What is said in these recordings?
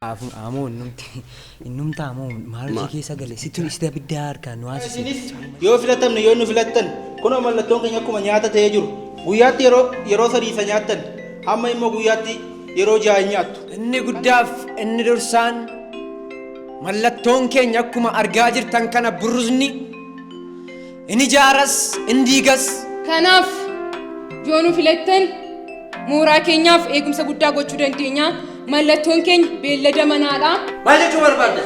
Amoo innumti innumtaa moo maal hojii keessa gale situ isita biddaa harkaan nu haasise. Isinis yoo filatamne yoo nu filattan kunoo mallattoon keenya akkuma nyaata ta'ee jiru guyyaatti yeroo yeroo sadii isa nyaattan hamma immoo guyyaatti yeroo ja'a hin nyaattu. Inni guddaaf inni dursaan mallattoon keenya akkuma argaa jirtan kana burrusni in ijaaras in diigas. Kanaaf yoo nu filattan mooraa keenyaaf eegumsa guddaa gochuu dandeenya. Mallattoon keenya beellada manaadha. Maal jechuu barbaadda?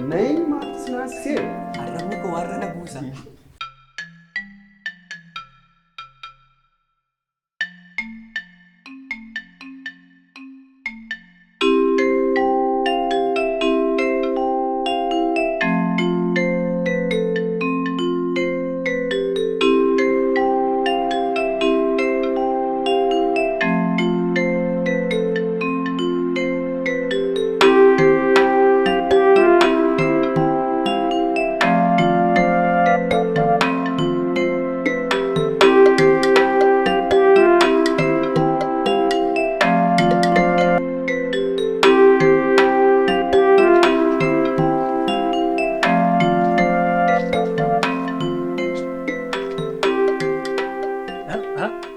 Nayin maaltu si naasisee? Arrabni koo warra na buusa.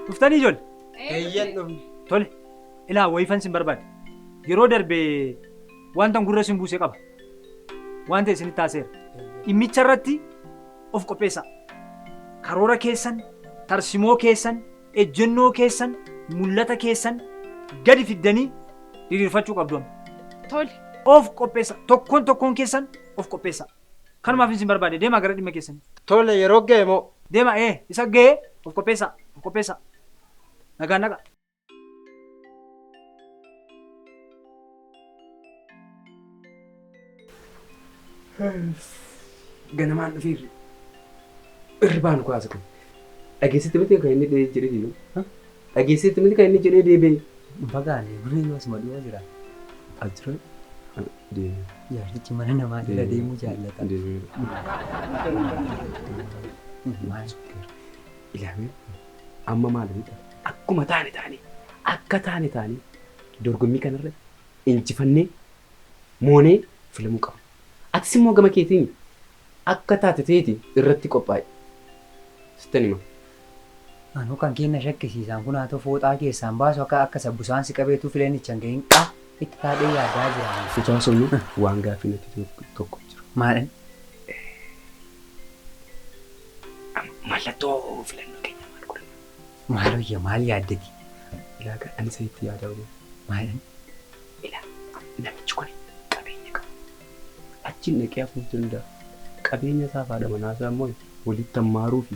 Dhuftanii ijoollee? Eeyyan dhufne. Tole. Ilaa wayifan sin barbaade. Yeroo darbe wanta gurra sin buuse qaba. Waan ta'e isinitti taaseera. Dhimmicha irratti of qopheessaa. Karoora keessan, tarsimoo keessan, ejjennoo keessan, mul'ata keessan gadi fiddanii diriirfachuu qabdu amma. Tole. Of qopheessaa. Tokkoon tokkoon keessan of qopheessaa. Kanumaaf isin barbaade deemaa gara dhimma keessanii. Tole yeroo ga'e moo? Deema ee isa ga'ee of qopheessaa. Of qopheessaa. Nagaan naqa. Ganamaan dhufee irribaan kaasa kun. Dhageessitti miti kan inni jedhee deebi'e. Dhageessitti miti kan inni jedhee deebi'e. Fagaanne gurri asuma dhiyoo jira. As jira. Deebi'e. Jaartichi mana namaa jala deemuu jaallata. Deebi'e. Maal? Ilaamee amma maal beekta? Akkuma taane taane akka taane taane dorgommii kanarratti injifannee moonee filamuu qabna. Atis immoo gama keetiin akka taate ta'eeti irratti qophaa'i. Sittan hima. Anuu kan kenna shakkisiisaan kun haa ta'u fooxaa keessaan baasu akka akka sabbusaan si qabeetu fileen ichan gahin qaa itti taadhee yaadaa jira. Utuu haasofnu waan gaaffii natti tokko jira. Maadhan? Mallattoo filannoo keenya maal godhanna? Maal hojja maal yaaddati? Ilaa ani isa itti yaadaa oolu. Maadhan? Ilaa namichi kun qabeenya qaba. Achiin dhaqee hafuu danda'a. Qabeenya isaa fi haadha manaa isaa immoo walitti hammaaruu fi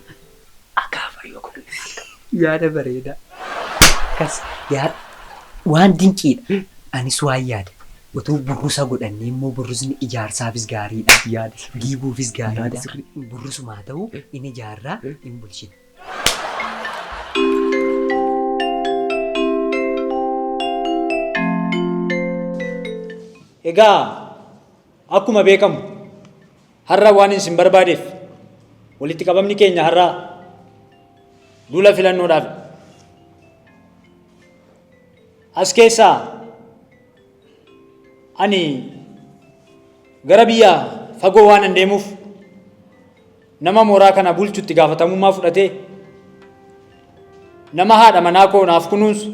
akaafa yoo godhanne maal qaba? Yaada bareedaa. Akkas yaada waan dinqiidha. Anis waan yaada. Utuu burrusa godhannee immoo burrusni ijaarsaafis gaariidha. Yaada sirrii. Diiguufis Yaada gaariidha. sirrii. Burrusumaa ta'u in ijaarraa in bulchina. Egaa akkuma beekamu har'a waan isin barbaadeef walitti qabamni keenya har'a duula filannoodhaaf. As keessaa ani gara biyya fagoo waan an deemuuf nama mooraa kana bulchutti gaafatamummaa fudhatee nama haadha manaa koo naaf kunuunsu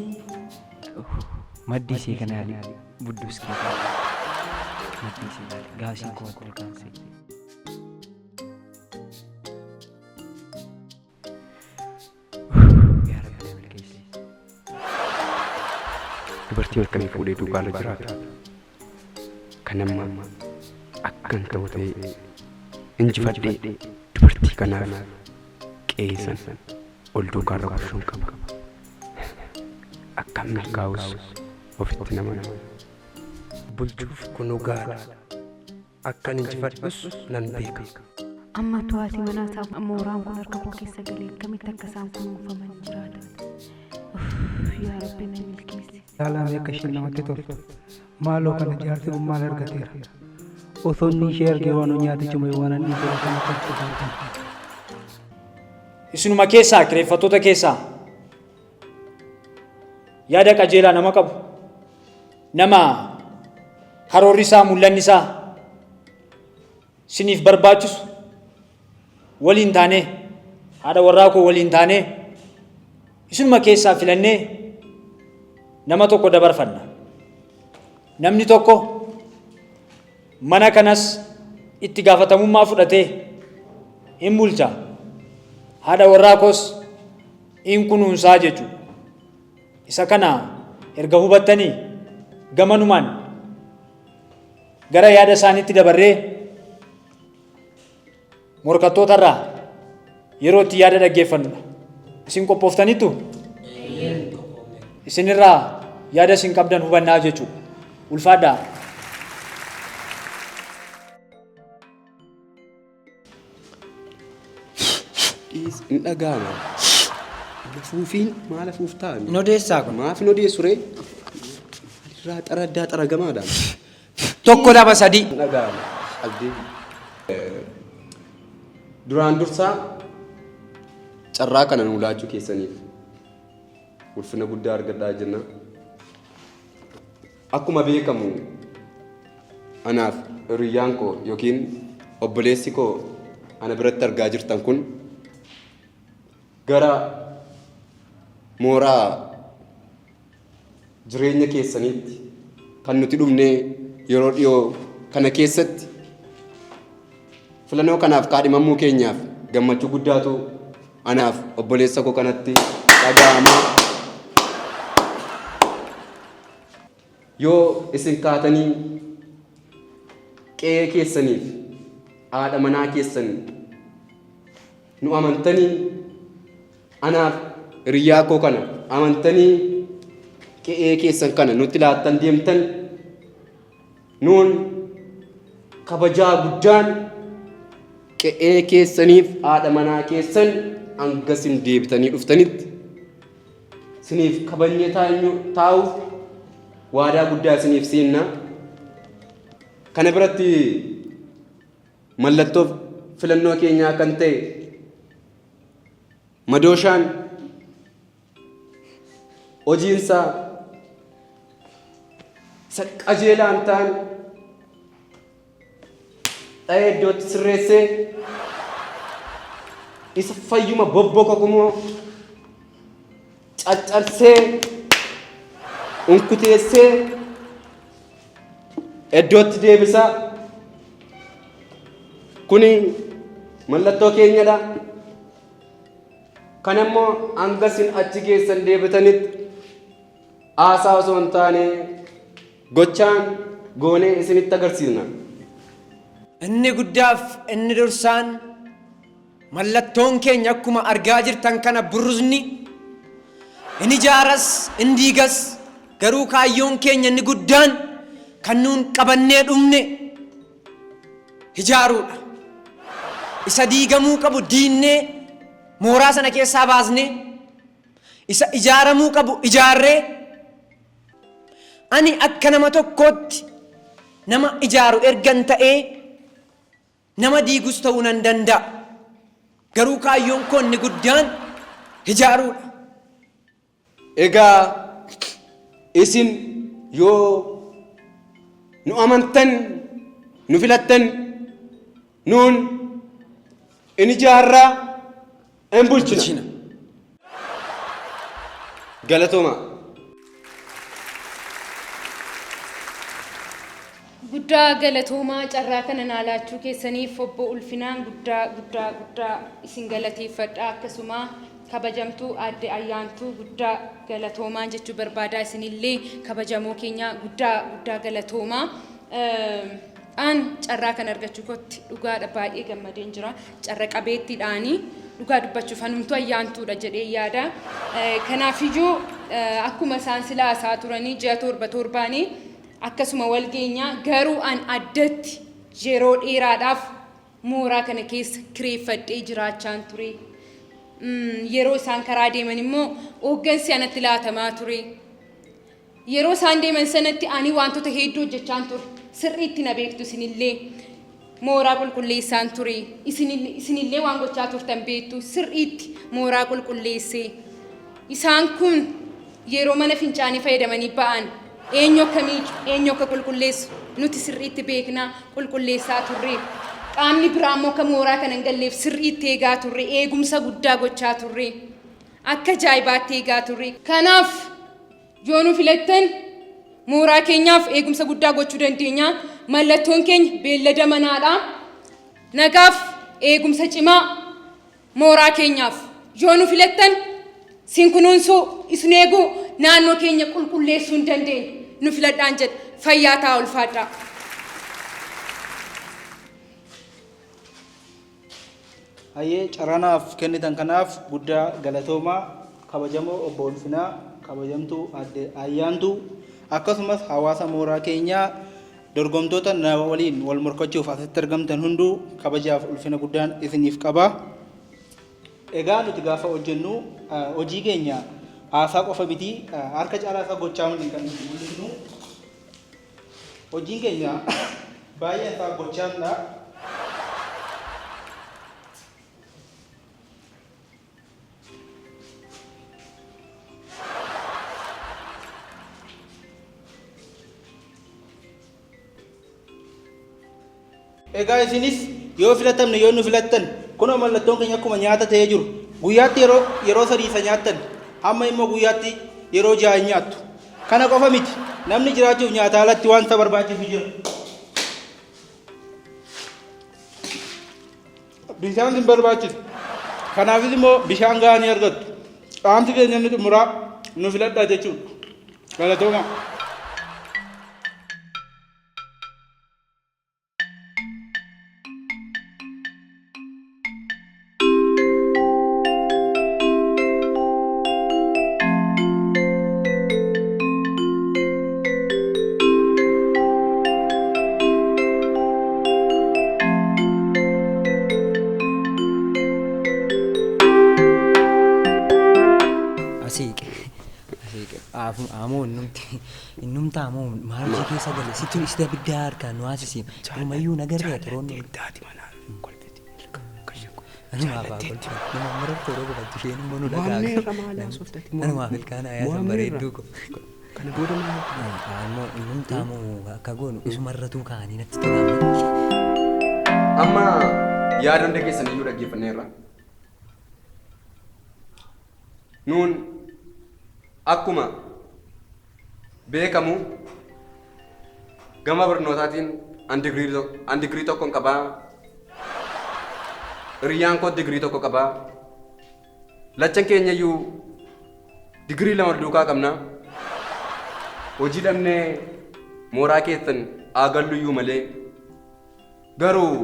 Maddi ishee kana yaali budduus keessa. Maddi ishee yaali gaasiin koo ol kaasee. Yaa Rabbi na milkeessi. Dubartiin akkamii fuudhee duukaarra jiraata? Kan amma akkan ta'u ta'ee injifadhee dubartii kanaaf qeesan ol duukaarra bushuun qaba. Akkam milkaa'us ofitti nama Bulchuuf kunuu gaara. Akkan injifadhus nan beeka. Amma utuu haati manaa isaa mooraan kun harka koo keessa galee akkamitti akka isaan kunuunfaman jiraatan. Uff, yaa Rabbi na milkeessi. Ilaalaa akka isheen namatti toltu. Maaloo kana jaarsi kun maal argateera? Osoo inni ishee argee waan nyaate cimee waan inni jedhu kana kan cufaatan. Isinuma keessaa kireeffattoota keessaa yaada qajeelaa nama qabu nama Karoorri isaa mul'anni isaa siniif barbaachisu waliin taanee haadha warraa koo waliin taanee isinuma keessaa filannee nama tokko dabarfanna. Namni tokko mana kanas itti gaafatamummaa fudhatee in bulcha. Haadha warraa koos in kunuunsaa jechuudha. Isa kana erga hubattanii gamanumaan gara yaada isaaniitti dabarree morkattoota irraa yeroo itti yaada dhaggeeffannudha. Isin qophooftaniittu? Isinirraa yaada isin qabdan hubannaa jechuudha. Ulfaadhaa. Dhiis hin dhaga'ama. Afuufiin maal afuuf ta'a? Hin odeessaa kun. Maaf hin odeessu ree? Irraa xaraddaa xaragamaadha. Tokko lama sadii. Hin dhaga'ama. Abdii. Duraan dursaa carraa kana nuu laachuu keessaniif ulfina guddaa argadhaa jenna. Akkuma beekamu anaaf hiriyyaan koo yookiin obboleessi koo ana biratti argaa jirtan kun gara mooraa jireenya keessaniitti kan nuti dhufne yeroo dhiyoo kana keessatti filannoo kanaaf kaadhimamuu keenyaaf gammachuu guddaatu anaaf obboleessa koo kanatti dhaga'ama. Yoo isin kaatanii qe'ee keessaniif haadha manaa keessan nu amantanii anaaf hiriyyaa koo kana amantanii qe'ee keessan kana nutti laattan deemtan nuun kabajaa guddaan qe'ee keessaniif haadha manaa keessan hanga isin deebitanii dhuftanitti siniif kabajnee taa'uuf waadaa guddaa isiniif seenna. Kana biratti mallattoo filannoo keenyaa kan ta'e madooshaan hojiinsaa isa qajeelaa hin taane dha'ee iddootti sirreessee isa fayyuma bobbokokumoo caccabsee unkuteessee iddootti deebisa. Kuni mallattoo keenyadha. Kana immoo hanga isin achi geessan deebitanitti haasaa osoo hin taane gochaan goonee isinitti agarsiisna. Inni guddaaf inni dursaan mallattoon keenya akkuma argaa jirtan kana burrusni in ijaaras in diigas, garuu kaayyoon keenya inni guddaan kan nuun qabannee dhumne ijaaruudha. Isa diigamuu qabu diinnee mooraa sana keessaa baasnee, isa ijaaramuu qabu ijaarree, ani akka nama tokkootti nama ijaaru ergan ta'ee nama diigus ta'uu nan danda'a. Garuu kaayyoon koo inni guddaan ijaaruudha. Egaa isin yoo nu amantan, nu filattan, nuun in ijaarraa, in bulchina. Galatooma. Guddaa galatoomaa, carraa kana naa laachuu keessaniif obbo Ulfinaan guddaa guddaa guddaa isin galateeffadha. Akkasuma kabajamtuu aadde Ayyaantuu guddaa galatoomaan jechuu barbaadaa, isinillee kabajamoo keenya guddaa guddaa galatoomaa. An carraa kana argachuu kootti dhugaadha baay'ee gammadeen jira. Carra qabeettiidhaani dhugaa dubbachuuf hanumtuu ayyaantuudha jedhee yaada. Kanaafiyyuu akkuma isaan silaa isaa turanii ji'a torba torbaanii akkasuma wal geenya, garuu an addatti yeroo dheeraadhaaf mooraa kana keessa kireeffadhee jiraachaan ture. Yeroo isaan karaa deeman immoo hooggansi anatti laatamaa ture. Yeroo isaan deeman sanatti ani wantoota hedduu hojjechaan ture. Sirriitti na beektu isinillee. Mooraa qulqulleessaan ture. Isinillee waan gochaa turtan beektu, sirriitti mooraa qulqulleessee. Isaan kun yeroo mana fincaanii fayyadamanii ba'an Eenyu akka miicu, eenyu akka qulqulleessu nuti sirriitti beeknaa qulqulleessaa turre. Qaamni biraa immoo akka mooraa kana hin galleef sirriitti eegaa turre, eegumsa guddaa gochaa turre. Akka ajaa'ibaatti eegaa turre. Kanaaf yoo nu filattan mooraa keenyaaf eegumsa guddaa gochuu dandeenya. Mallattoon keenya beellada manaadha. Nagaaf eegumsa cimaa mooraa keenyaaf yoo nu filattan sin kunuunsuu, isin eeguu, naannoo keenya qulqulleessuu hin dandeenya. Nu filadhaan jedha. Fayyaa ta'aa ulfaadhaa. Hayyee carraa naaf kennitan kanaaf guddaa galatoomaa kabajamoo obbo Ulfinaa, kabajamtuu aadde Ayyaantuu akkasumas hawaasa mooraa keenyaa dorgomtoota na waliin wal morkachuuf asitti argamtan hunduu kabajaaf ulfina guddaan isiniif qaba. Egaa nuti gaafa hojjennu hojii keenya haasaa qofa miti harka caalaa isaa gochaa waliin kan nuti mul'isnu. Hojiin keenya baay'een isaa gochaadha. Egaa isinis yoo filatamne yoo nu filattan kunoo mallattoon keenya akkuma nyaata ta'ee jiru guyyaatti yeroo yeroo sadii isa nyaattan amma immoo guyyaatti yeroo ja'a hin nyaattu. Kana qofa miti namni jiraachuuf nyaata alatti waan isa barbaachisu jira. Bishaan sin barbaachisa. Kanaafis immoo bishaan gahaa ni argattu. Dhaamsi keenya inni xumuraa nu filadhaa jechuudha. Galatoomaa. Asiiqe. Asiiqe. Aamoo innumti. Innumti aamoo maal hojii keessa gale situ isita biddaa harkaan nu haasisiin. Dhumayyuu nagarree turoon. Daati manaa kolfiti. Anumaaf haa kolfu. Nama marartu yeroo qofattu isheen immoo nu dhagaa. Waamneerra maal haasofta? Anumaaf ilkaan ayaasan bareedduu ko. Kana booda maal? Aamoo innumti aamoo akka goonu isumarratuu kaanii natti tola. Amma yaada hunda keessan iyyuu dhaggeeffanneerra. Nuun akkuma beekamu gama barnootaatiin an digirii tokkon qabaa. Hiriyyaan koo digirii tokko qabaa. Lachan keenya iyyuu digirii lama duukaa qabna. Hojii dhabnee mooraa keessan haa gallu iyyuu malee garuu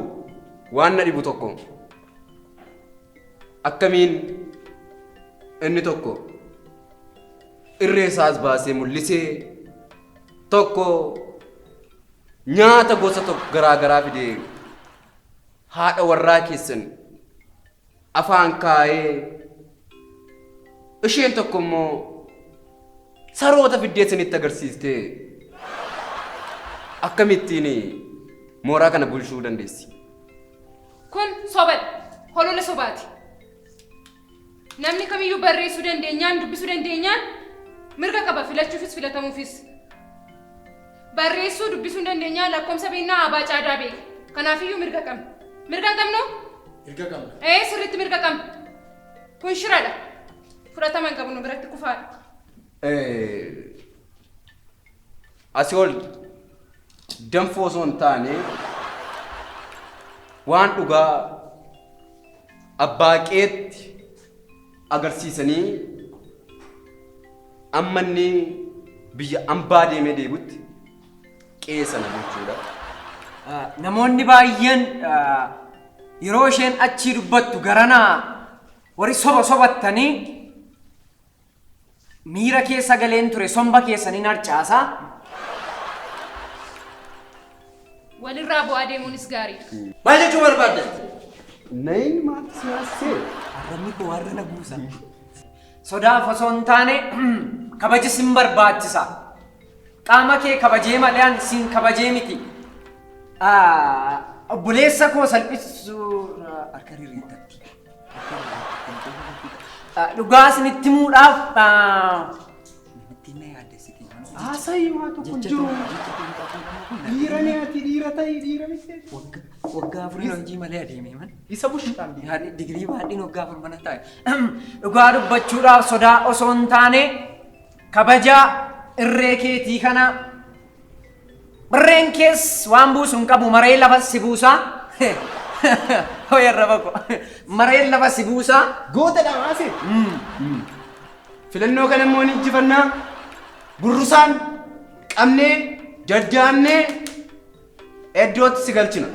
waan na dhibu tokko akkamiin inni tokko irree isaas baasee mul'isee tokko nyaata gosa tokko garaa garaa fidee haadha warraa keessan afaan kaa'ee isheen tokko immoo saroota fiddee isinitti agarsiistee akkamittiin mooraa kana bulchuu dandeessi? Kun sobadha. Holola sobaati. Namni kamiyyuu barreessuu dandeenyaan dubbisuu dandeenyaan mirga qaba filachuufis filatamuufis. Barreessuu dubbisuu hin dandeenyaan lakkoomsa beeknaa abaa caadaa beeka. Kanaafiyyuu mirga qabna. Mirga hin qabnu? Mirga qabna. Ee sirriitti mirga qabna. Kun shiradha. Fudhatama hin qabu nu biratti kufaadha. Asii ol danfoo osoo hin taane waan dhugaa abbaa qeetti agarsiisanii amma inni biyya ambaa deemee deebi'utti qe'ee sana bulchuudha. Namoonni baay'een yeroo isheen achii dubbattu garanaa warri soba sobattanii miira keessa galeen ture somba keessaniin harcaasa. Walirraa bu'aa deemuunis gaariidha. Maal jechuu barbaadda? Nayin maaltu si haasisee? Arrabni koo warra na buusa. Sodaaf osoo hin taane kabaji sin barbaachisa. Qaama kee kabajee malee an siin kabajee miti. Obboleessa koo salphisuu Harka ririittatti. Dhugaa isinitti himuudhaaf Namittiin na yaaddessite. Haasayi waa tokko hin jiru. Dhiira ni ati dhiira ta'i dhiira miti. Waggaa afuriin hojii malee adeeme man. Isa bushitaan Yaadni digirii baadhiin waggaa 4 mana taa'e. Dhugaa dubbachuudhaaf sodaa osoo hin taane kabaja irree keetii kana irreen kees waan buusu hin qabu maree lafa si buusaa. Hooyi arraba ko. Mareen lafa si buusaa. Goota dha baase. Filannoo kana immoo ni injifannaa. Burrusaan qabnee daddaannee iddootti si galchina.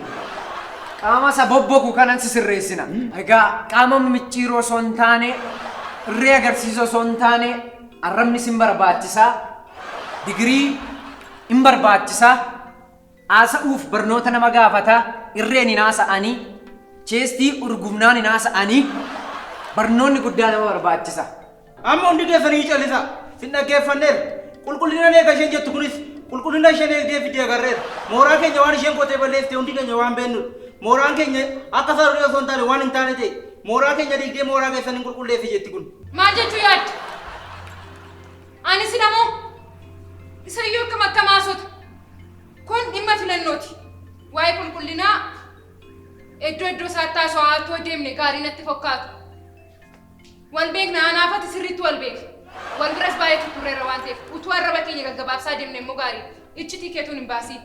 Qaama isa bobboku kanan si sirreessina. Egaa qaama micciiroo osoo hin taane, irree agarsiisoo osoo hin taane, arrabni sin barbaachisaa, digirii hin barbaachisaa, haasa'uuf barnoota nama gaafata, irreen hin haasa'anii, cheestii urgufnaan hin haasa'anii, barnoonni guddaa nama barbaachisa. Amma hundi keessanii callisaa. Sin dhaggeeffanneerra. Qulqullina eega isheen jettu kunis qulqullina isheen eegdee fiddee agarreerra. Mooraa keenya waan isheen qotee balleessite hundi keenya waan beeknudha. Mooraan keenya akka sararri osoo hin taane waan hin taane ta'e mooraa keenya diigdee mooraa keessan hin qulqulleessi jetti kun. Maal jechuu yaadda? Ani si dhamoo? Isayyuu akkam akkam haasota? Kun dhimma filannooti. Waa'ee qulqullinaa iddoo iddoo isaatti haasawaa otoo deemne gaarii natti fakkaatu. Wal beekna anaaf ati sirriitti wal beekna. Wal biras baay'ee tutturreerra waan ta'eef utuu arraba keenya gaggabaabsaa deemne immoo gaarii. Iccitii keetuun hin baasiin.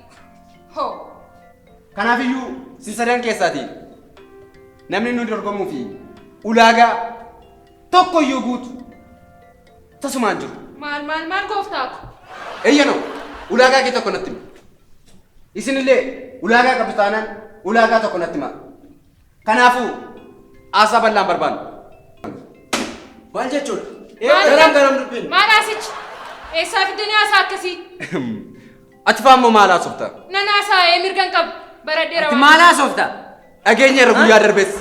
Hoo. Kanaafiyyuu sin sadan keessaati namni nu dorgomuu fi ulaagaa tokko iyyuu guutu tasumaan jiru. Maal maal maal gooftaa ko? Eeyyanoo ulaagaa kee tokko natti himi. Isinillee ulaagaa qabdu taanaan ulaagaa tokko natti himaa. Kanaafuu haasaa bal'aan barbaannu. Maal jechuudha? Maal Garam garam dubbiin. Maal haasichi? Eessaa fiddanii haasaa akkasii? Ati faa immoo maal haasofta? Nan haasa'ee mirga hin qabu. Baradheera Ati waan. maal haasofta? Dhageenya irra guyyaa darbes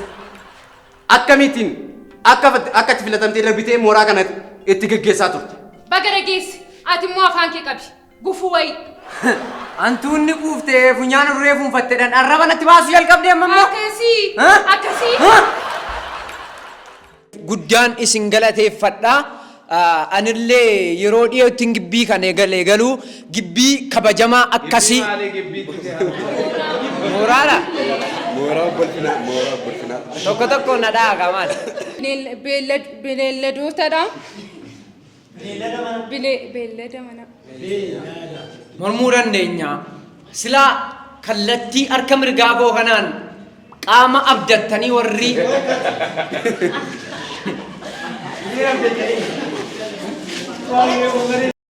akkamittiin akka akka itti filatamtee darbitee mooraa kana itti geggeessaa turte. Baga dhageesse. Ati immoo afaan kee qabi. Gufuu wayii. Antuunni quuftee funyaan urree fuunfatteedhaan arraba natti baasuu jalqabdee amma immoo. Akkasii. Akkasii. Guddaan isin galateeffadha. Anillee yeroo dhiyootti gibbii kan eegale galuu gibbii kabajamaa akkasii. Mooraadha. Mooraa bolfinaa, mooraa bolfinaa. Tokko tokko na dhaha maal. Beelladootadha. Beellada mana. Mormuu dandeenya. Silaa kallattii harka mirgaa koo kanaan qaama abdattanii warri.